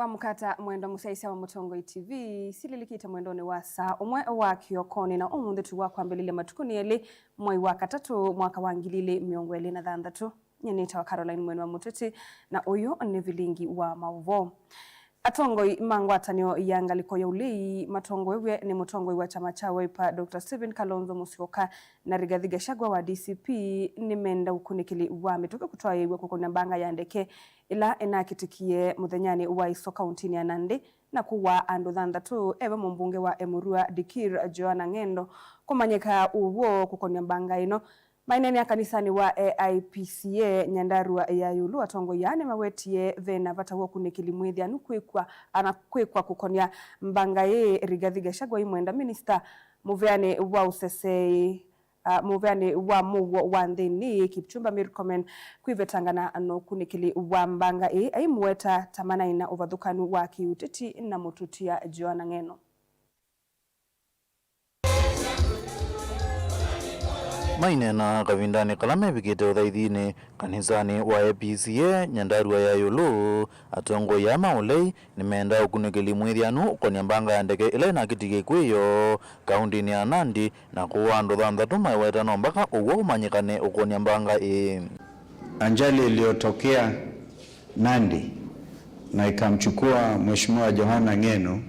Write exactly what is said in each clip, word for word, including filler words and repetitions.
Amũkata mwendwa mũsyaĩĩsya wa Mũtongoi T V, sililikĩte mwendonĩ wa saa ũmwe wa kĩokonĩ, na ũmũnthĩ tũkwambĩlĩlya matukũnĩ elĩ, mwei wa katatũ, mwaka wa ngili ilĩ mĩongo ĩlĩ na thanthatũ. Nyie nĩtawa Caroline Mwene wa Mũteti, na ũyũ nĩ vilingi wa maũvoo. Atongoi ma ngwatanĩo ya ngalĩko ya ũlei matongoew'e nĩ mũtongoi wa kyama kya Wiper, Doctor Stephen Kalonzo Musyoka, na Rigathi Gachagua wa D C P nĩmenda ũkunĩkĩli wa mĩtũkĩ kũtwaĩĩw'a kũkonya mbanga ya ndeke ĩla ĩnakĩtĩkie mũthenyanĩ wa ĩso kauntinĩ ya Nandi na kũwaa andũ thanthatũ, eva mũmbunge wa Emurua Dikir Joanna Ng'endo. Kũmanyĩka ũw'o kũkonya mbanga ĩno, maineenea kanisanĩ wa A I P C A Nyandarua ya ĩũlũ, atongoi aa nĩmawetie ve na vata wa ũkunĩkĩli mwĩthĩanu kwĩkwa, ana kwĩkwa kũkonya mbanga ĩĩ. Rigathi Gachagua aimwenda minista mũveanĩ wa ũseseĩ, a, mũveanĩ wa mũuo wa nthĩnĩ Kipchumba Murkomen kwĩvetangana na ũkunĩkĩli wa mbanga ĩĩ, aimũweta ta manaĩ na ũvathũkanu wa kĩũteti na mũtũtia Joanna Ng'eno. Maineena kavindanĩ kala mevikĩte ũthaithinĩ kanisanĩ wa A I P C A Nyandarua ya ĩũlũ, atongoi aa ma ũlei nĩmenda ũkunĩkĩli mwĩthĩanu ũkonya mbanga ya ndeke ĩla ĩnakĩtĩkie kwĩyo kauntinĩ ya Nandi na kũwaa andũ thanthatũ, maiweta no mbaka ũw'o ũmanyĩkane ũkonya mbanga ĩĩ. Ajali iliyotokea Nandi na ikamchukua Mheshimiwa Johana Ng'eno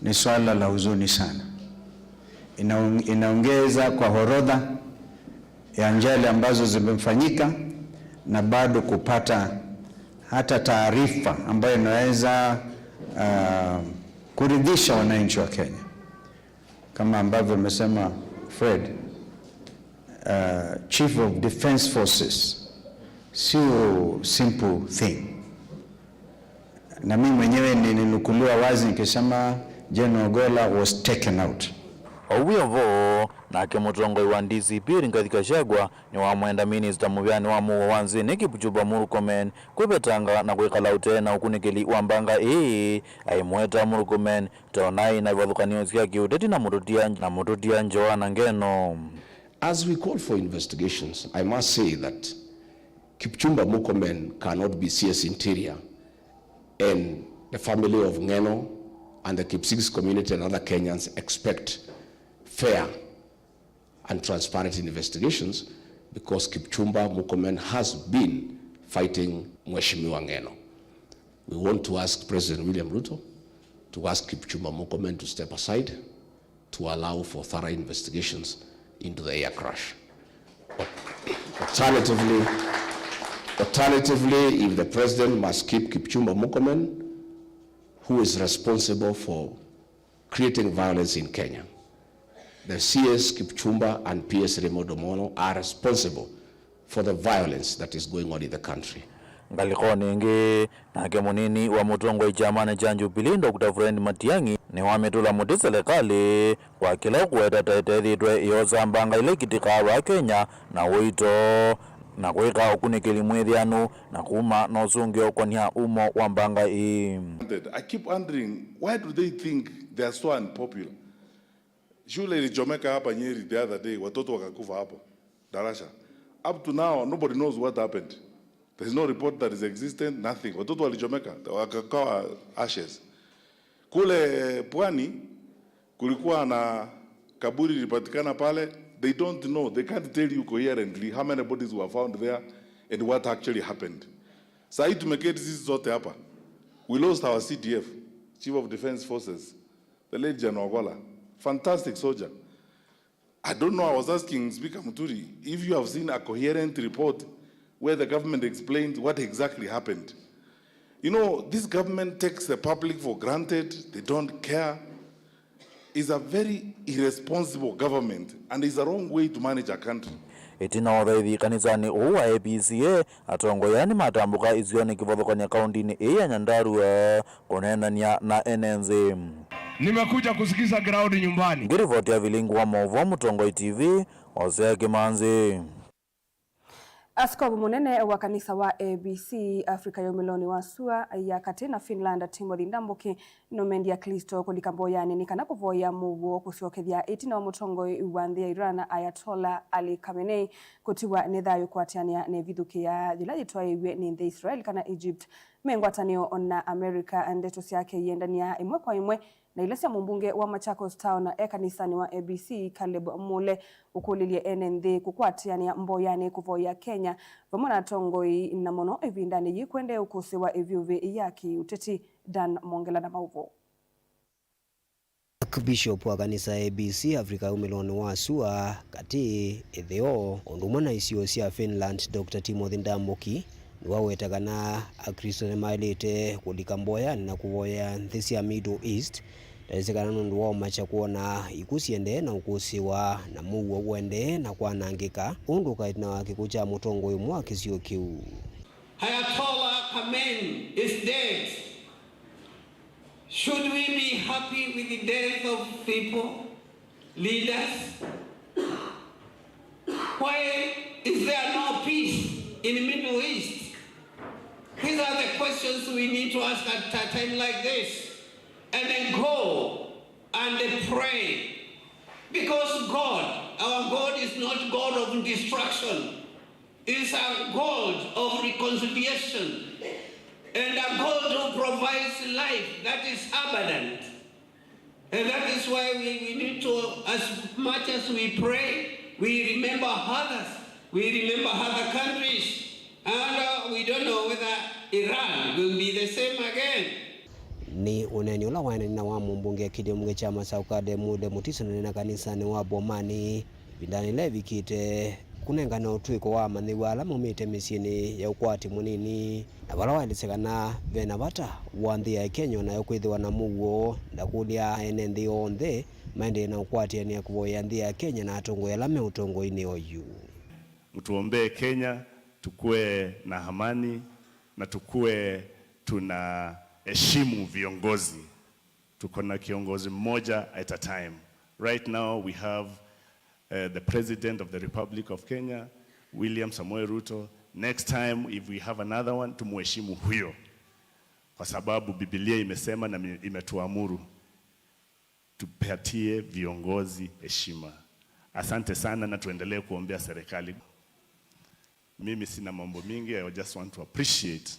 ni swala la huzuni sana. Inaong-, inaongeza kwa orodha ya ajali ambazo zimefanyika na bado kupata hata taarifa ambayo inaweza, ah, kuridhisha wananchi wa Kenya. Kama ambavyo amesema Fred, uh, Chief of Defence Forces, sio simple thing. Na mimi mwenyewe nilinukuliwa wazi nikisema General Ogolla was taken out. O wĩ o vo, nake mũtongoi wa D C P Rigathi Gachagua nĩwamwenda minista mũveanĩ wa mũuo wa nthĩnĩ Kipchumba Murkomen kwĩvetanga na kwĩkala ũtee na ũkunĩkĩli wa mbanga ĩĩ, aimweta Murkomen ta ũnaĩ na ivathũkany'o sya kĩũteti na mũtũtia, na mũtũtia Joanna Ng'eno. As we call for investigations, I must say that Kipchumba Murkomen cannot be C S Interior and the family of Ng'eno and the Kipsigis community and other Kenyans expect fair and transparent investigations because Kipchumba Murkomen has been fighting Mheshimiwa Ng'eno. We want to ask President William Ruto to ask Kipchumba Murkomen to step aside to allow for thorough investigations into the air crash. Alternatively, alternatively, if the president must keep Kipchumba Murkomen, who is responsible for creating violence in Kenya. The C S Kipchumba and P S Raymond Omolo are responsible for the violence that is going on in the country. Ngalĩkonĩ ĩngĩ, nake mũnini wa mũtongoi kyamanĩ kya Jubilee, Doctor Fred Matiang'i, nĩwamĩtũla mũtĩ selekalĩ kwa kĩla ũkũweta ta ĩtethĩtwe ĩosa mbanga ila ikitĩkaa vaa Kenya na ũito, na kwĩka ũkunĩkĩli mwĩthĩanu na kuma na ũsũngĩo ũkonia umo wa mbanga ii. I keep wondering, why do they think they are so unpopular? Shule ilichomeka hapa Nyeri the other day, watoto wakakufa hapo, darasa. Up to now, nobody knows what happened. There is no report that is existent, nothing. Watoto walichomeka, wakakawa ashes. Kule pwani, kulikuwa na kaburi lilipatikana pale. They don't know, they can't tell you coherently how many bodies were found there and what actually happened. Saa hii tumeketi sisi zote hapa. We lost our C D F, Chief of Defence Forces, the late General Ogolla. Fantastic soldier. I don't know, I was asking Speaker Muturi if you have seen a coherent report where the government explains what exactly happened. You know, this government takes the public for granted, they don't care. Is a very irresponsible government and is a wrong way to manage a country. Ĩtina wa ũthaithi kanisanĩ ũũ wa A P C A, atongoi aa nĩmatambũka isionĩ kĩvathũkany'a kaũndinĩ ĩĩ ya Nyandarua kũneenany'a na ene nthĩ. Nimekuja kusikiza ground nyumbani. Ngĩrivoti ya vilingi wa maũvoo Mũtongoi T V, Hosea Kĩmanzi. Askovu mũnene wa kanisa wa A B C Africa ya Ũmĩlonĩ wa Sua ya Katĩ na Finland, Timothy Ndambuki, nũmendie Aklĩsto kũlika mboyanĩ nĩ kana kũvoya mũuo kũsyokethya ĩtina wa mũtongoi wa nthĩ ya Iran, Ayatollah Ali Khamenei, kũtiwa nĩ thayũ kũatĩanĩa na ĩvithũkĩa yĩla yĩtwaĩĩw'e nĩ nthĩ Israel kana Egypt me ngwatanĩo na America. Ndeto syake iendania ĩmwe kwa ĩmwe na ila sya mũmbunge wa Machakos Town e kanisanĩ wa A B C, Caleb Mule, ũkũlilye ene nthĩ kũkwatĩanĩa mboyanĩ kũvoya Kenya vamwe na atongoi, na mũno ĩvindanĩ yĩĩ kũendee ũkũsĩwa ĩvyũvĩ ya kĩũteti. Dan Mongela na maũvoo. Archbishop wa kanisa A B C Africa ya Ũmĩlonĩ wa Sua Katĩ, Ĩtheo, o ũndũ ũmwe na isio sya Finland, Doctor Timothy Ndambuki, nĩwaweta kana Aklĩsto nĩmaĩlĩte kũlika mboyanĩ na kũvoya nthĩ sya Middle East, ndalĩsĩ kana nũndũ wa ũmakya kwona ikw'ũ siendee na ũkũsĩwa na mũuo ũendee na kwanangĩka, ũndũ ũkaĩtina wa kĩkw'ũ kya mũtongoi ũmwe wa kĩsio kĩu. Ayatollah Khamenei is dead. Should we be happy with the death of people, leaders? Why is there no peace in the Middle East? These are the questions we need to ask at a time like this. And then go and pray. Because God, our God is not God of destruction. Is a God of reconciliation and a God who provides life that is abundant. And that is why we, we need to, as much as we pray, we remember others, we remember other countries, and uh, we don't know whether Iran will be the same again. Nĩ ũneeni ũla waendanie na wa mũmbunge kĩlĩ mbunge kya Masaku Caleb Mule Mutiso nene na kanisanĩ wa Bomani ĩvindanĩ yĩla ĩvikĩte kũnengane ũtw'ĩko wa amanyĩw'a ala maumĩte mĩsyĩnĩ ya ũkwati mũnini, na vala waelesya kana ve na vata wa nthĩ ya Kenya o nayo kwĩthĩwa na mũuo, ndakũlya ene nthĩ onthe maendee na ũkwatĩanĩa kũvoya nthĩ ya Kenya na atongoi ala me ũtongoinĩ oyu. Mtuombee Kenya, tukue na amani na tukue tunaheshimu viongozi. Tuko na kiongozi mmoja at a time. Right now we have uh, the President of the Republic of Kenya, William Samoei Ruto. Next time if we have another one, tumuheshimu huyo, kwa sababu Biblia imesema na mi- imetuamuru tupatie viongozi heshima. Asante sana na tuendelee kuombea serikali. Mimi sina mambo mingi, I just want to appreciate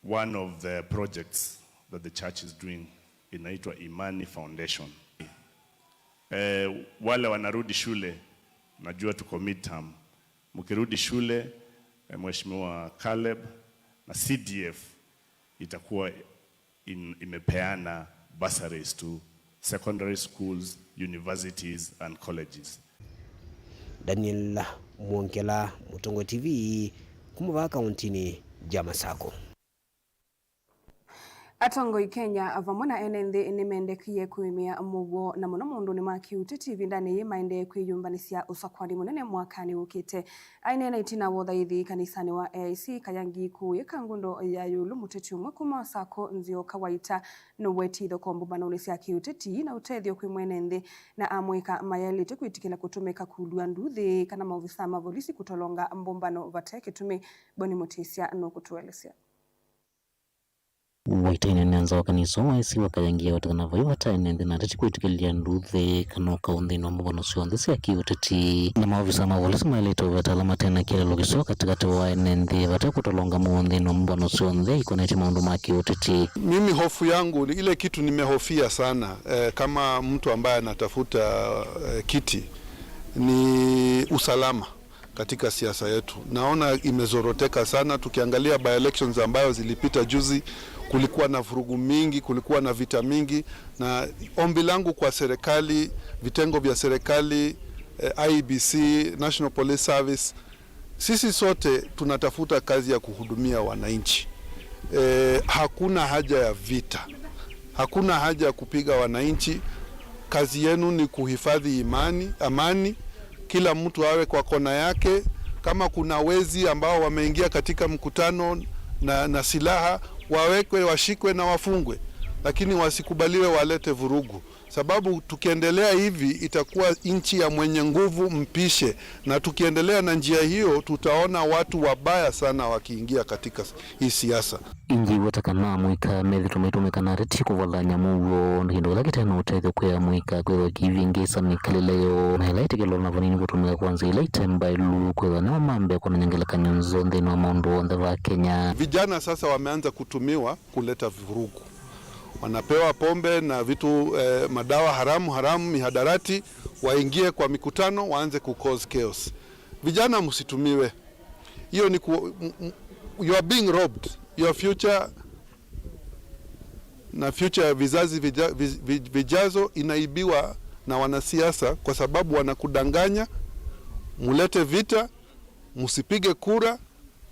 one of the projects that the church is doing, inaitwa Imani Foundation. Eh, wale wanarudi shule, najua tuko midterm. Mkirudi shule, eh, Mheshimiwa Caleb na C D F itakuwa in, imepeana bursaries to secondary schools, universities and colleges. Daniel Mwongela, Mũtongoi T V, kuma vaa kauntinĩ ya Masako. Atongoi Kenya vamwe na ene nthĩ nĩmendekie kũĩmĩa mũuo na mũno maũndũnĩ ma kĩũteti ĩvindanĩ yĩĩ maendee kwĩyũmbanĩsya ũsakwani mũnene mwakanĩ ũkĩte. Aineena ĩtina wa ũthaithi kanisanĩ wa A I C Kayangi kũũyĩka ngũndo ya ĩũlũ, mũteti ũmwe kuma Masako, Nzioka Waita, nũwetie ithokoo mbũmbanonĩ sya kĩũteti na ũtethyo kwĩ mwene nthĩ, na amũĩka mayaĩlĩte kwĩtĩkĩla kũtũmĩka kũlw'a nduthĩ kana maovisaa ma volisi kũtolonga mbũmbano vate kĩtumi. Boni Mũtĩsya nũkũtũelesya. Waita aineenea nza wa kanisa wa A I C wa Kayangi aweta kana vai vata ene nthĩ na ateti kwĩtĩkĩlya nduthĩ kana ũkau nthĩnĩ wa mbũmbano syonthe sya kĩũteti, na maovisa ma volisi maĩlĩte ũveta ala mate na kĩeleelo kĩseo katĩkatĩ wa ene nthĩ vate kũtolonga mũuo nthĩnĩ wa mbũmbano syonthe ikonetye maũndũ ma kĩũteti. Mimi hofu yangu ni ile kitu nimehofia sana, eh, kama mtu ambaye anatafuta, eh, kiti, ni usalama katika siasa yetu. Naona imezoroteka sana, tukiangalia by-elections ambayo zilipita juzi, kulikuwa na vurugu mingi, kulikuwa na vita mingi, na ombi langu kwa serikali, vitengo vya serikali, eh, I E B C, National Police Service, sisi sote tunatafuta kazi ya kuhudumia wananchi. Eh, hakuna haja ya vita. Hakuna haja ya kupiga wananchi. Kazi yenu ni kuhifadhi imani, amani. Kila mtu awe kwa kona yake. Kama kuna wezi ambao wameingia katika mkutano na, na silaha, wawekwe, washikwe na wafungwe. lakini wasikubaliwe walete vurugu, sababu tukiendelea hivi itakuwa nchi ya mwenye nguvu mpishe, na tukiendelea na njia hiyo tutaona watu wabaya sana wakiingia katika hii siasa. Ingĩweta kana amũika methĩtwe maitũmĩka na ateti kũvola nyamũ w'o nĩ kĩndũ kĩla kĩte na ũtethyo kwĩ amũika kwĩthwa kĩivĩngĩĩsa mĩkalĩle yoo na ĩla ĩtĩkĩlwa na vanini kũtũmĩka kwa nzĩa ila ite mbaĩlu kwĩthwa nĩmo mambee kwonany'a ngelekany'o nzeo nthĩnĩ wa maũndũ onthe va Kenya. Vijana sasa wameanza kutumiwa kuleta vurugu. Wanapewa pombe na vitu, eh, madawa haramu haramu, mihadarati, waingie kwa mikutano, waanze ku cause chaos. Vijana msitumiwe. Hiyo ni ku, m, m, you are being robbed. Your future na future ya vizazi vija, vij, vij, vijazo inaibiwa na wanasiasa kwa sababu wanakudanganya, mulete vita, msipige kura,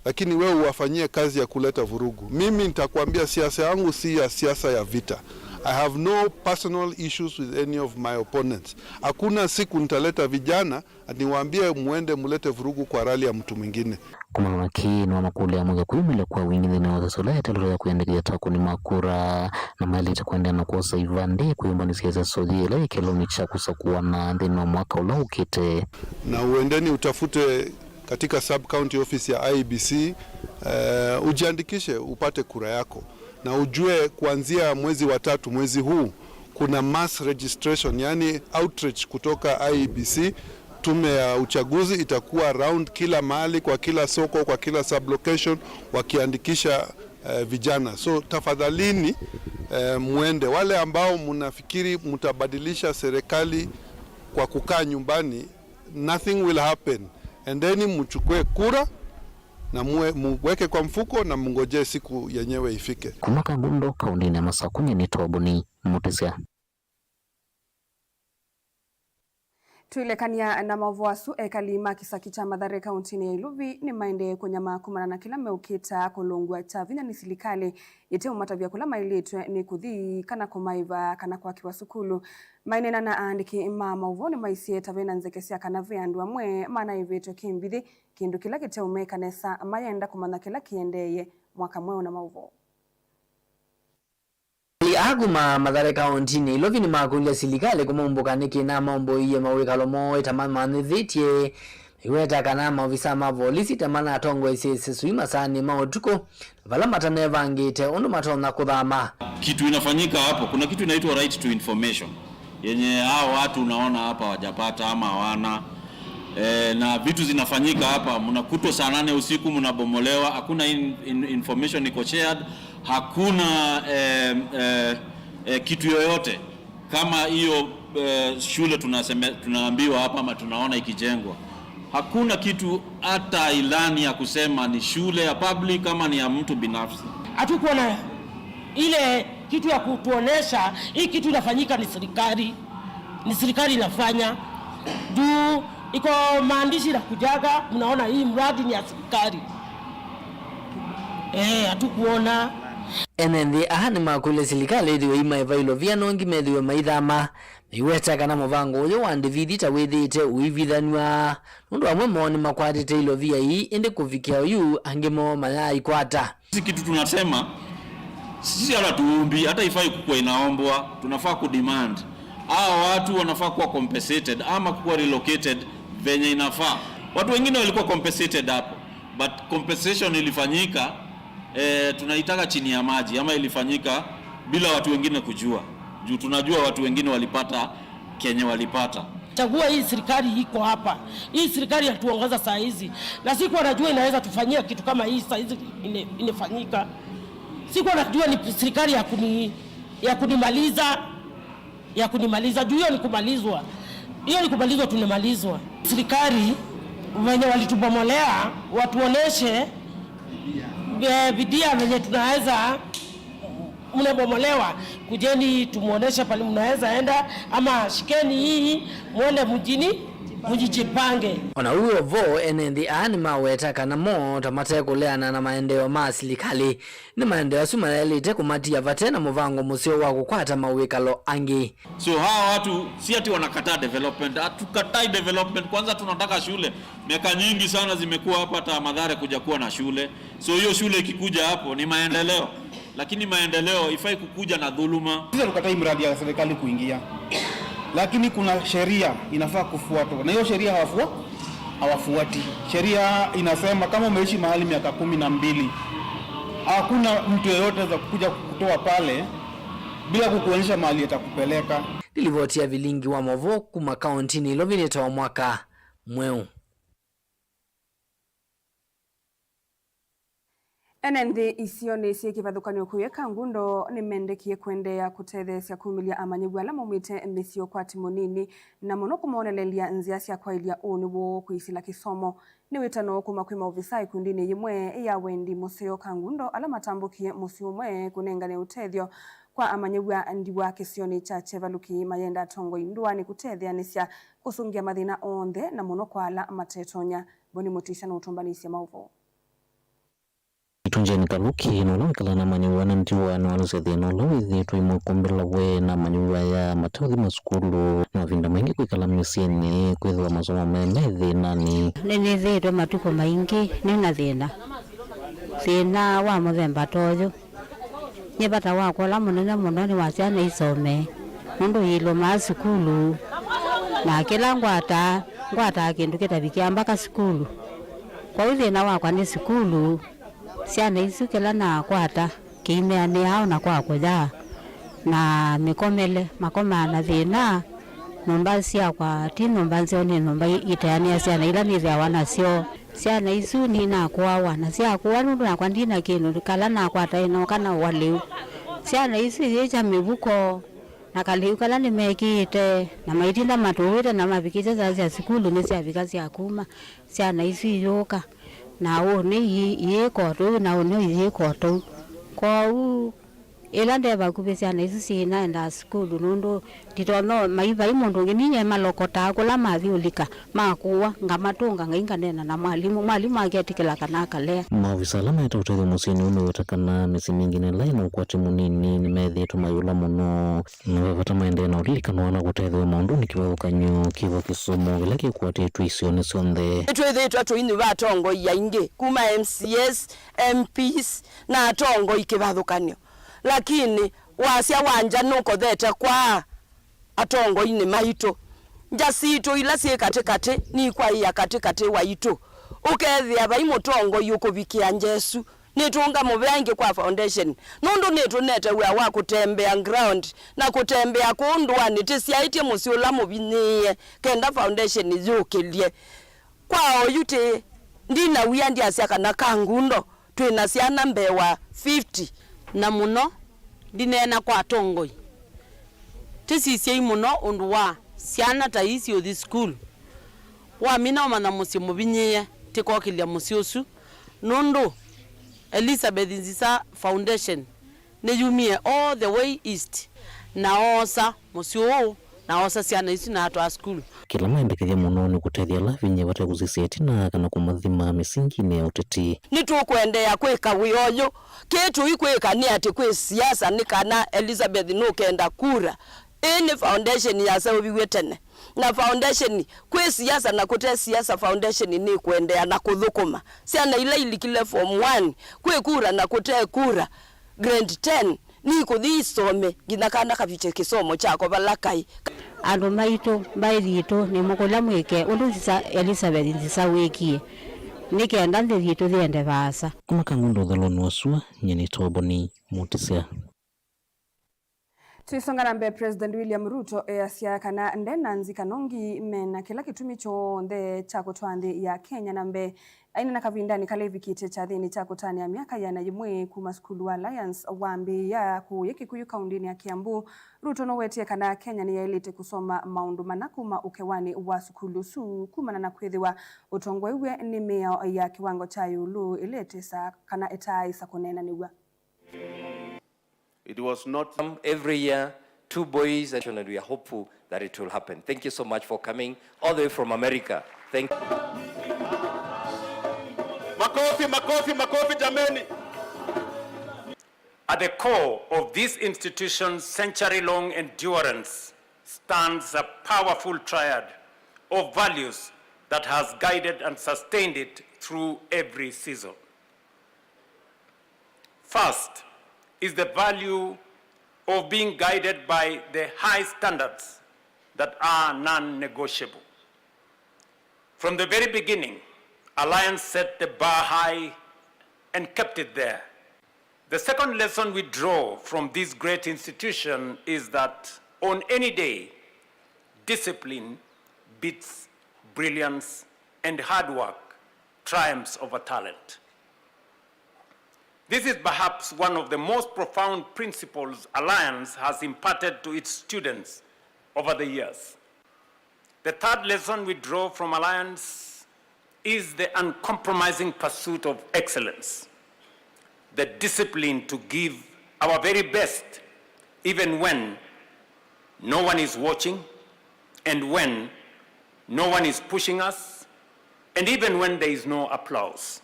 lakini wewe uwafanyie kazi ya kuleta vurugu. Mimi nitakwambia siasa yangu si ya siasa ya vita. I have no personal issues with any of my opponents. Hakuna siku nitaleta vijana niwaambie muende mulete vurugu kwa rali ya mtu mwingine. Kumana na kĩĩ, nĩwamakũlya amũika kwĩyumĩlya kwa wingĩ nthĩnĩ wa ĩseso ĩla yeteelwe ya kwĩyandĩkĩthya ta akũni ma kura, na maĩlĩte kũendeea na kwosa ivandĩ kwĩyũmbanĩsya ĩseso yĩ ĩla yĩ kĩlunĩ kya kũsakũana nthĩnĩ wa mwaka ũla ũkĩte. Na uendeni utafute katika sub county office ya I E B C, eh, ujiandikishe upate kura yako, na ujue kuanzia mwezi wa tatu, mwezi huu, kuna mass registration, yani outreach kutoka I E B C, tume ya uchaguzi itakuwa around kila mahali, kwa kila soko, kwa kila sub location, wakiandikisha, eh, vijana. So tafadhalini, eh, muende. Wale ambao mnafikiri mtabadilisha serikali kwa kukaa nyumbani, nothing will happen. Endeni mchukue kura na muwe, muweke kwa mfuko na mngojee siku yenyewe ifike. Kuma Kangundo, kaũntĩnĩ ya Masakũ, nĩ Toboni Mũtĩsya. Twĩlekany'a na maũvoo asu, ekali ma kĩsaki kya Mathare kaũntĩnĩ ya Ilovi nĩmaendee kũnyamaa kumana na kĩla meũkĩta kũlũngw'a kya vinya nĩ silikalĩ ĩteũmatavya kũla maĩlĩtwe nĩ kũthi kana kũmaĩva kana kwakĩwa sukulu. Maineena na aandĩki ma maũvoo nĩmaisye ta ve na nzeke sya kana ve andũ amwe manaĩvĩtwe kĩmbithi, kĩndũ kĩla kĩteũmeka nesa mayenda kũmanya kĩla kĩendeeye. Mwaka mweũ na maũvoo. Akuma Mathare kaũntĩnĩ Ilovi nĩmakũlya silikalĩ kũmaumbũka nĩkĩ namaũmbũĩie mawĩkalo moo ĩtamanĩthĩtye. Maiweta kana maovisa ma volisi ta manatongoesye ĩseso ii masaanĩ ma ũtukũ, vala matanevangĩte ũndũ matonya kũthama. Kitu inafanyika hapo, kuna kitu inaitwa right to information, yenye hao watu unaona hapa hawajapata ama hawana. Eh, na vitu zinafanyika hapa, mnakutwa saa nane usiku mnabomolewa, hakuna in, in, information iko shared, hakuna, eh, eh, eh, kitu yoyote. Kama hiyo, eh, shule tunaseme, tunaambiwa hapa ama tunaona ikijengwa, hakuna kitu hata ilani ya kusema ni shule ya public ama ni ya mtu binafsi. Hatukuona ile kitu ya kutuonesha hii kitu inafanyika ni serikali, ni serikali inafanya. Juu iko maandishi na kujaga, mnaona hii mradi ni ya serikali. Eh, hatukuona. Ene nthĩ aa nĩmakũlya silikalĩ ĩthĩwe imaĩva ilovia nongi methĩwe maithama. Maiweta kana mũvango ũyũ wa ndĩvithi ta wĩthĩĩte ũivithanw'a, nũndũ amwe moo nĩmakwatĩte ilovia ii, ĩndĩ kũvikĩa oyu angĩ moo mayaaĩkwata. Sisi kitu tunasema, sisi hata tuumbi, hata ifai kukuwa inaombwa, tunafaa kudemand. Hawa watu wanafaa kuwa compensated ama kuwa relocated venye inafaa. Watu wengine walikuwa compensated hapo, but compensation ilifanyika, eh, tunaitaka chini ya maji, ama ilifanyika bila watu wengine kujua. Juu tunajua watu wengine walipata kenye walipata. Chagua hii serikali iko hapa. Hii serikali yatuongoza saa hizi. Na sikuwa najua inaweza tufanyia kitu kama hii saa hizi ine-, inefanyika. Sikuwa najua ni serikali ya kuni-, ya kunimaliza, ya kunimaliza. Juu hiyo ni kumalizwa. Hiyo ni kumalizwa, tunamalizwa. Serikali, wenye walitubomolea, watuoneshe, eh, bidii venye tunaweza mnabomolewa, kujeni tumuoneshe pali mnaweza enda, ama shikeni hii, mwende mjini, mjijipange. Ona ũu vo, ene nthĩ aa nĩmaweta kana mo ta matekũleana na maendeeo ma silikalĩ, nĩ maendeeo asu mayaĩlĩte kũmatia vate na mũvango mũseo wa kũkwata mawĩkalo angĩ. So hawa watu si ati wanakataa development, hatukatai development. Kwanza tunataka shule. Miaka nyingi sana zimekuwa hapa, hata Mathare kuja kuwa na shule. So hiyo shule ikikuja hapo ni maendeleo. Lakini maendeleo haifai kukuja na dhuluma. Sisi hatukatai miradi ya serikali kuingia, lakini kuna sheria inafaa kufuatwa, na hiyo sheria hawafua-, hawafuati. Sheria inasema kama umeishi mahali miaka kumi na mbili, hakuna mtu yeyote za kukuja kukutoa pale bila kukuonyesha mahali atakupeleka. Nĩ livoti ya vilingi wa maũvoo kuma kaũntinĩ ĩla ũvinĩte wa mwaka mweũ. Ene nthĩ isionĩ syĩ kĩvathũkany'o kũyĩka ngundo nĩmendekie kũendeea kũtetheesya kumĩlya amanyĩw'a ala maumĩte mĩsyĩ ũkwati mũnini, na mũno kũmonelelya nzĩa sya kwaĩlya ũũ nĩ woo kwĩsĩla kĩsomo. Nĩ wĩtano kuma kwĩ maovisaa ĩkundinĩ yĩmwe ya wendi mũseo Kangundo ala matambũkie mũsyĩ ũmwe kũnengane ũtethyo kwa amanyĩw'a ndiwa kĩsionĩ kya Chevaluki, mayenda atongoi ndũanĩ kũtetheanĩsya kũsũngĩa mathĩna onthe, na mũno kwa ala matetonya. Boni Mũtĩsya nũtũmbanĩsye maũvoo. Ĩtunjeni Kaluki, na ũla wĩkalaa na amanyĩw'a na ndiwa, nĩwaelesya thĩna ũla wĩthĩĩtwe imwe kũmbĩla we na amanyĩw'a aya mateũthi masukulu, na mavinda maingĩ kwĩkala mĩsyĩnĩ kwĩthĩwa masomo me me thĩnanĩ. Nĩnĩthĩĩtwe matukũ maingĩ nĩ na thĩna, thĩna wa mũthemba ta ũyũ. Nyie vata wakwa ũla mũnene mũno nĩ wa syana isome, nũndũ iilomaa sukulu, na kĩla ngwataa, ngwataa kĩndũ kĩtavikĩa mbaka sukulu. Kwoou thĩna wakwa nĩ sukulu, syana isu kĩla nakwata kĩimeanĩaa o na kwa kũya, na mĩkomele, makomaa na thĩna. Nyũmba syakwa ti nyũmba nzeo, nĩ nyũmba iteanĩa syana ila nĩthĩawa nasyo. Syana isu ninakũawa, na syakũwa nũndũ nakwa ndina kĩndũ, kala nakwata ĩnoka na ũa lĩu. Syana isu iyĩkya mĩvuko na kalĩu kala nĩmekĩĩte, na maitinda matũĩte, na mavikĩte saa sya sukulu nĩsyavika sya kuma, syana isu iyũka, na ũnĩ iyĩka o tũu, na ũnĩ iyĩka o tũu. Kwoou ĩla nde vakuvĩ, syana isu syĩnaendaa sukulu, nũndũ nditonya mai vai mũndũ ũngĩ. Ninyie malokotaa kũla mathi ũlika, makũwa, ngamatũnga, ngai nganeena na mwalimũ, mwalimũ aketĩkĩla kana akalea. Maovisa ala maete ũtethyo mũsyĩnĩ ũũ meweta kana mĩsyĩ mingĩ na ĩla yĩ na ũkwati mũnini nĩmethĩĩtwe mayũla mũno, na ve vata maendee na ũlilikano ala kũtethewa maũndũnĩ kĩvathũkany'o kĩvo kĩsomo kĩla kĩkwatĩtwe isionĩ syonthe. Nĩtwĩthĩĩtwe tũinyuva atongoi aingĩ kuma M C As, M Ps, na atongoi kĩvathũkany'o, lakini wasya wa ngya nũkothete kwa atongoinĩ maitũ. Ngya sitũ ila syĩ katĩkatĩ nikwaĩa katĩkatĩ waitũ, ũkethĩa vai mũtongoi ũkũvikĩa ngya ĩsu. Nĩtũngamũvea ĩngĩ kwa foundation, nũndũ nĩtũnete wĩa wa kũtembea ground na kũtembea kũũ ndũanĩ. Tĩsyaĩtye mũsyĩ ũla mũvinyĩĩe kenda foundation yũkĩlye. Kwa oyu tĩ ndina wia ndyasya kana Kangundo twĩ na syana mbee wa fifty. Na mũno ndineena kwa atongoi, tĩsisyei mũno ũndũ wa syana ta ii siũthi sukulu. Wamina ũmanya mũsyĩ mũvinyĩĩe, tĩkokĩlya mũsyĩ ũsu, nũndũ Elizabeth Nzisa Foundation nĩyumie all the way east na oosa mũsyĩ ũũ na oosa syana isu na atwaa sukulu. Kĩla maendekethya mũno nĩ kũtethya ala avinyĩe vate kũsisya ĩtina kana kũmathima mĩsinginĩ ya ũteti. Nĩtũkũendeea kwĩka wĩa ũyũ. Kĩĩ tũikwĩka nĩ atĩ kwĩ siasa nĩ kana Elizabeth nũkenda kura. Ĩĩ nĩ foundation yaseũviw'e tene. Na foundation, kwĩ siasa na kũte siasa, foundation nĩkũendeea na kũthũkũma. Syana ila ilikile form one, kwĩ kura na kũte kura, grade ten, nikũthi isome nginya kana kavikye kĩsomo kyako vala kaĩ. Andũ maitũ, mbaĩ yitũ, nĩmũkũlya mwĩke ũndũ Nzisa, Elizabeth Nzisa wĩkie, nĩ kenda nthĩ yitũ yĩende vaasa. Kuma Kangundo ũthelonĩ wa sua, nyie nĩ Toboni Mũtĩsya. Tũisonga na mbee, President William Ruto easya kana nde na nzika nongi me na kĩla kĩtumi kyonthe kya kũtwaa nthĩ ya Kenya na mbee. Aineena kavindanĩ kala ĩvikĩte kyathĩnĩ kya kũtanĩa myaka ĩana yĩmwe kuma sukulu wa Alliance wambĩĩa kũũya Kikuyu kaũndĩnĩ ya Kiambu, Ruto nũwetie kana Kenya nĩyaĩlĩte kũsoma maũndũ mana kuma ũkewanĩ wa sukulu ũsu, kumana na kwĩthĩwa ũtongow'e nĩ mĩao ya kĩwango kya ĩũlũ ĩla ĩtesa kana ĩtaaĩsa kũneenanĩw'a. It was not. Every year, two boys, and we are hopeful that it will happen. Thank you so much for coming all the way from America. Thank. Makofi, makofi, makofi, jameni. At the core of this institution's century-long endurance stands a powerful triad of values that has guided and sustained it through every season. First, is the value of being guided by the high standards that are non-negotiable. From the very beginning, Alliance set the bar high and kept it there. The second lesson we draw from this great institution is that on any day, discipline beats brilliance and hard work triumphs over talent. This is perhaps one of the most profound principles Alliance has imparted to its students over the years. The third lesson we draw from Alliance is the uncompromising pursuit of excellence, the discipline to give our very best even when no one is watching and when no one is pushing us and even when there is no applause.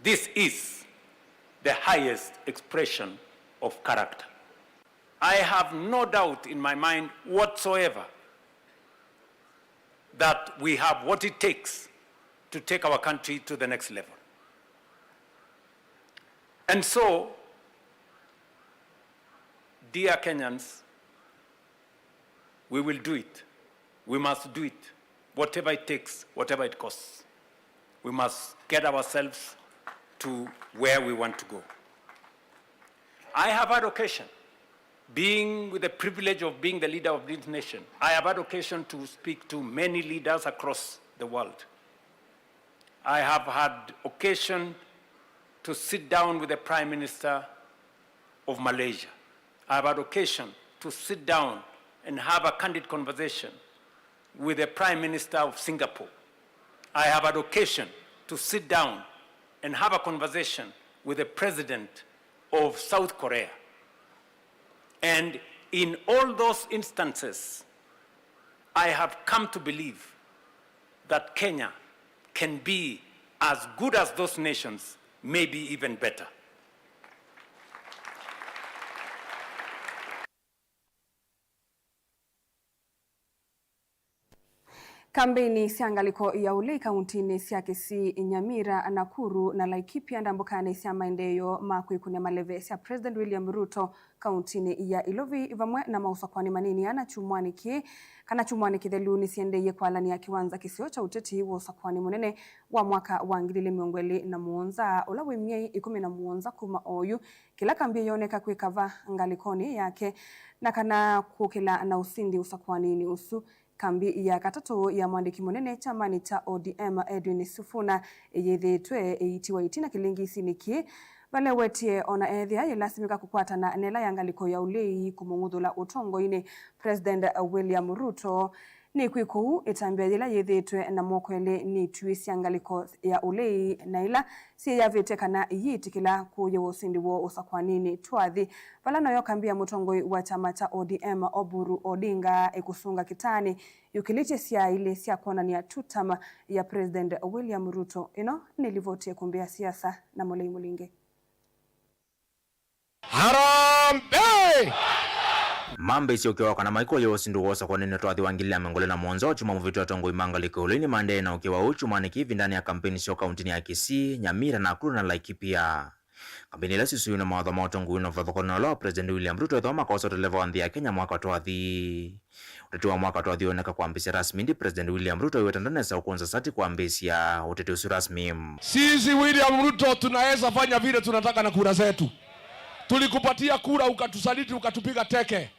This is the highest expression of character. I have no doubt in my mind whatsoever that we have what it takes to take our country to the next level. And so, dear Kenyans, we will do it. We must do it, whatever it takes, whatever it costs. We must get ourselves to where we want to go. I have had occasion, being with the privilege of being the leader of this nation, I have had occasion to speak to many leaders across the world. I have had occasion to sit down with the Prime Minister of Malaysia. I have had occasion to sit down and have a candid conversation with the Prime Minister of Singapore. I have had occasion to sit down and have a conversation with the President of South Korea. And in all those instances, I have come to believe that Kenya can be as good as those nations, maybe even better. Kambeini sya ngalĩko ya ũlei kauntinĩ sya Kisii, Nyamira, Nakuru na Laikipia, ndambũkanĩ sya maendeeo ma kwĩkũnĩa maleve sya President William Ruto kauntinĩ ya Ilovi vamwe na maũsakũani manini ana kyumwanĩ kĩĩ kana kyumwanĩ kĩthelu nĩsiendeeie kwalany'a kĩwanza kĩseo kya ũteti wa ũsakũani mũnene wa mwaka wa ngili ili mĩongo ĩlĩ na mũonza, ũla wĩ myei ĩkũmi na mũonza kuma oyu, kĩla kambi ĩyoneka kwĩkava ngalĩkonĩ yake na kana kũkĩla na ũsindi ũsakũaninĩ ũsu. Kambi ya katatũ ya mwandĩki mũnene kyamanĩ kya O D M, Edwin Sifuna, ĩyĩthĩĩtwe ĩitiwa ĩtina kĩlĩngisinĩ kĩĩ, vala ĩwetie ona ethĩa yĩlasimĩka kũkwatana na ĩla ya ngalĩko ya ũlei kũmũng'uthũla ũtongoinĩ, President William Ruto. Nĩkwĩ kũu, ĩtambya yĩla yĩthĩĩtwe na moko elĩ nĩtw'ĩsya ngalĩko ya ũlei na ĩla syĩyavĩte kana iyĩtĩkĩla kũyĩwa ũsindi woo ũsakũaninĩ twathi, vala noyo kambi ya mũtongoi wa kyama kya O D M, Oburu Odinga, ĩkũsũnga kĩtaanĩ yũkĩlĩtye syaa ilĩ sya kwonany'a two term ya President William Ruto. Ĩno nĩ livoti ya ĩkũmbĩ ya siasa na Mũlei Mũlingi. Harambee! Mambĩĩsye ũkĩa wa kana maikũlya ũsindi wa ũsakũaninĩ twathi wa ngili ya mĩongo ĩlĩ na mũonza wa kyumwa mũvĩtu, atongoi ma ngalĩko ya ũlei nĩmaendee na ũkĩa wa ũu kyumwanĩ kĩĩ ĩvindanĩ ya kambeini syoo kauntinĩ ya Kisii, Nyamira, Nakuru na Laikipia. Kambeini ila syusũiwe nĩ mawatho ma ũtongoi na ũvathũkany'o ũla wa President William Ruto ethĩwa makosa ũteleva wa nthĩ ya Kenya mwaka twathi. Ũteti wa mwaka twathi wĩoneka kwambĩĩsya rasmi, ĩndĩ President William Ruto aiweta ndanesa ũkũnza sati kwambĩĩsya ũteti ũsu rasmi. Sisi William Ruto tunaweza fanya vile tunataka na kura zetu. Tulikupatia kura, ukatusaliti, ukatupiga teke.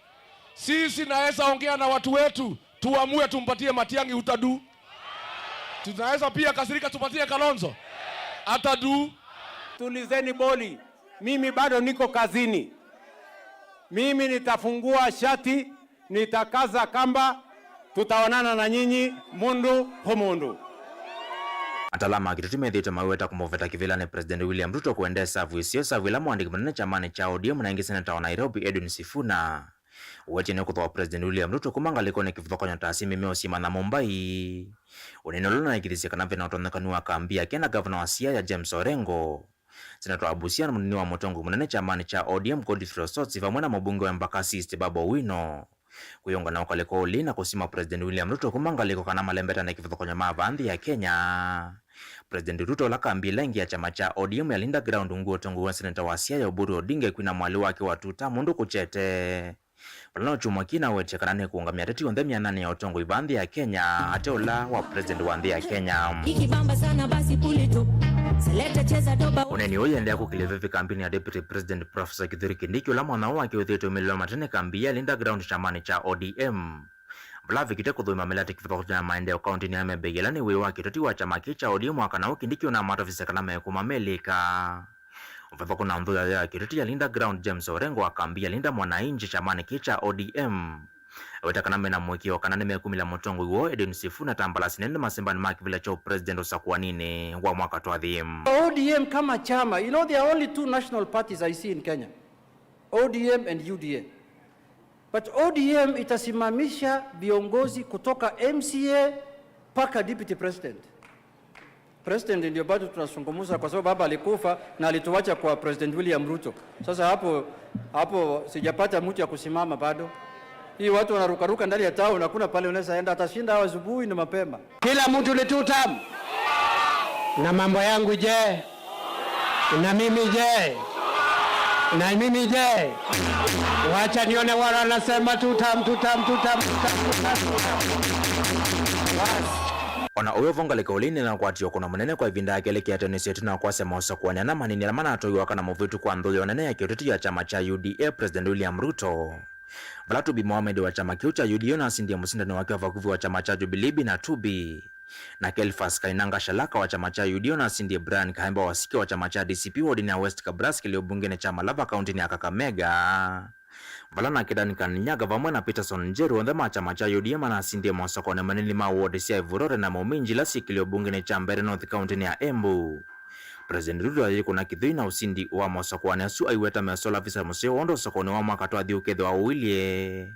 Sisi naweza ongea na watu wetu, tuamue tumpatie Matiang'i, utadu. Tunaweza pia kasirika tupatie Kalonzo, atadu. Tulizeni boli, mimi bado niko kazini. Mimi nitafungua shati, nitakaza kamba, tutaonana na nyinyi mundu kwa mundu. Ataalamu ma kĩteti methĩĩtwe maiweta kũmũveta kĩvĩlanĩ President William Ruto kũendee savu ĩseo, savu ĩla mwandĩki mũnene kyamanĩ kya O D M na ĩngĩ seneta wa Nairobi Edwin Sifuna ũwetie nĩ kũthooa President William Ruto kuma ngalĩkonĩ kĩvathũkany'o ta asyai mĩmeo syĩmanya Mumbai. Ũnene ũla ũnanĩkĩthisye kana ve na ũtonyekanu wa kambi yake na ngavana wa Siaya James Orengo, seneta wa Busia na mũnini wa mũtongoi mũnene kyamanĩ kya O D M Godfrey Osotsi, vamwe na mũmbunge wa Embakasi East Babu Owino kwĩyũnga na ũkalĩko ũlĩ na kũsima President William Ruto kuma ngalĩko kana malembetane kĩvathũkany'o ma vaa nthĩ ya Kenya. President Ruto, ũla kambi ĩla ĩngĩ ya kyama kya O D M ya Linda Ground, ungu wa ũtongoi wa seneta wa Siaya Oburu Odinga, ĩkwina mwalĩ wake wa two term ũndũ kũkyete, vala no kyumwa kĩĩ nawetye kana nĩkũũngamĩa ateti onthe mĩananĩ ya ũtongoi vaa nthĩ ya Kenya, ate ũla wa president wa nthĩ ya Kenya. Ikibamba sana basi pull it up. Selector cheza doba. Ũneeni ũũ ũiendeea kũkĩlya veve kambini ya Deputy President Professor Kithure Kindiki, ũla mwanya ũũ wake ũthĩĩtwe ũmĩlĩlwa matene kambi ya Linda Ground kyamanĩ kya O D M, vala avikĩte kũthũima mĩlatĩ kĩvathũkany'o ya maendeeo kaũntĩnĩ ya Mebeya, ĩla nĩ wĩĩ wa kĩteti wa kyama kĩĩ kya O D M, mwaka na ũũ Kindiki ũnamatavisye kana mekũma melĩka. Ũvathũku na nthũ yayo ya kĩteti ya Linda Ground, James Orengo wa kambi ya Linda Mwananchi kyamanĩ kĩĩ kya O D M, aweta kana mena mũĩkĩĩo kana nĩmekumĩlya mũtongoi woo Edwin Sifuna ta mbalasi nene masembanĩ ma kĩvĩla kya ũpresident ũsakũaninĩ wa mwaka twathi. O D M kama chama, you know, there are only two national parties I see in Kenya, O D M and U D A. But O D M itasimamisha viongozi kutoka M C A mpaka deputy president. President ndio bado tunazungumza kwa sababu baba alikufa na alituacha kwa President William Ruto. Sasa hapo, hapo sijapata mtu ya kusimama bado. Hii watu wanarukaruka ndani ya town, hakuna pale unaweza enda, atashinda hawa asubuhi na mapema. Kila mtu ni two term. Na mambo yangu je? Na mimi je? Na mimi je? Wacha nione wala anasema two term, two term, two term, two term, two term, two term. Bas. Ona ũyũ vo ngalĩko ĩla ĩneenaa kwatĩĩa ũkũno mũnene kwa ĩvinda ya kelĩ kĩatĩanĩsyo ĩtina wa kwasya mosakũani ana manini ala manatũiwa kana mũvĩtu kwa nthũyo nene ya kĩũteti ya kyama kya U D A, President William Ruto. Vala Tubi Mohamed wa kyama kĩu kya U D A ũnasindie mũsindani wake wa vakuvĩ wa kyama kya Jubilee, Bina Tubi. Nake Elfas Kainanga Shalaka wa kyama kya U D A ũnasindie Brian Kahemba Wasike wa kyama kya D C P wodinĩ ya West Kabras kĩlĩo mbungenĩ kya Malava kaũntĩnĩ ya Kakamega, vala nake Duncan Nyaga vamwe na Peterson Njeru onthe ma kyama kya U D A manasindie mosakũanĩ manini ma wodi sya Ivurore na Muminji ila syĩ kĩlĩo mbungenĩ kya Mbeere North kaũntĩnĩ ya Embu. President Ruto ayĩkũna kĩthũi na ũsindi wa mosakũanĩ asu, aiweta mesola visa mũseo wondũ ũsakũanĩ wa mwaka twathi ũkethĩwa ũilyĩ.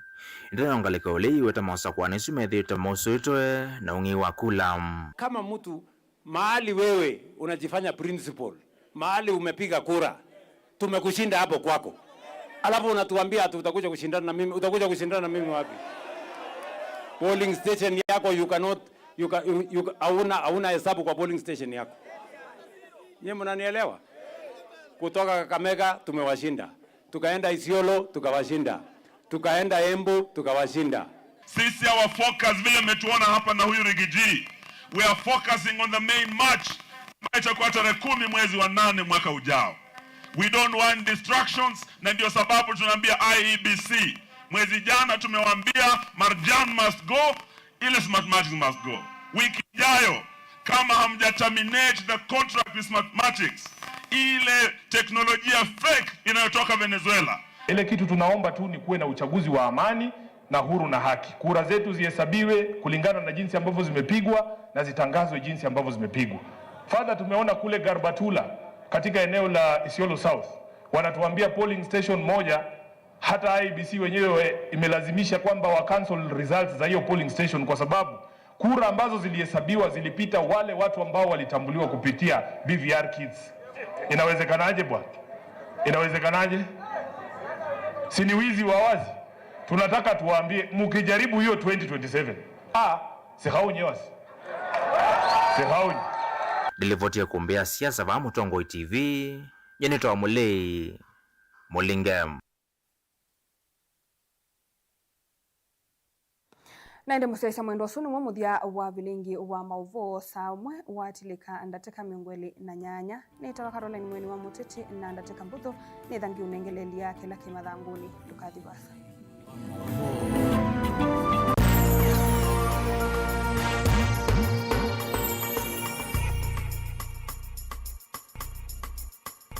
Ĩndĩ nayo ngalĩko ĩla ĩiweta mosakũanĩ asu methĩĩtwe mausũĩtwe na ũng'ei wa kula. Kama mtu mahali wewe unajifanya principal, mahali umepiga kura, tumekushinda hapo kwako, alafu unatuambia ati utakuja kushindana na mimi. Utakuja kushindana na mimi wapi? Polling station yako, you cannot, you ca-, you, you ca-, hauna, hauna hesabu kwa polling station yako. Nyie mnanielewa? Kutoka Kakamega tumewashinda, tukaenda Isiolo tukawashinda, tukaenda Embu tukawashinda. Sisi, our focus, vile mmetuona hapa na huyu Rigiji, we are focusing on the main march ambayo itakuwa tarehe kumi mwezi wa nane mwaka ujao. We don't want distractions, na ndio sababu tunaambia I E B C, mwezi jana tumewaambia Marjan must go, ile Smartmatic must go. Wiki ijayo, kama hamja terminate the contract with Smartmatics, ile teknolojia fake inayotoka Venezuela. Ile kitu tunaomba tu ni kuwe na uchaguzi wa amani na huru na haki. Kura zetu zihesabiwe kulingana na jinsi ambavyo zimepigwa na zitangazwe jinsi ambavyo zimepigwa. Further, tumeona kule Garbatula katika eneo la Isiolo South, wanatuambia polling station moja, hata I E B C wenyewe imelazimisha kwamba wa cancel results za hiyo polling station kwa sababu kura ambazo zilihesabiwa zilipita wale watu ambao walitambuliwa kupitia B V R kits. Inawezekanaje bwana? Inawezekanaje? Si ni wizi wa wazi? Tunataka tuwaambie, mkijaribu hiyo twenty twenty-seven, ah, sihaunye wasi. Sihaunye. Ndĩlĩvotie kũmbĩa siasa vaa Mũtongoi T V, nyie nĩtawa Mũlei Mũlinge. Na ĩndĩ mũsyaĩĩsya mwendwa, ũsu nĩw'o mũthya wa vilingi wa maũvoo saa ũmwe watilĩka ndatĩka mĩongo ĩlĩ na nyanya. Nĩtawa Caroline Mweni wa Mũteti, na ndatĩka mbũthũ nĩtha ngiũnengeleelya kĩla kĩ mathangũnĩ. Ndũkathi vaasa.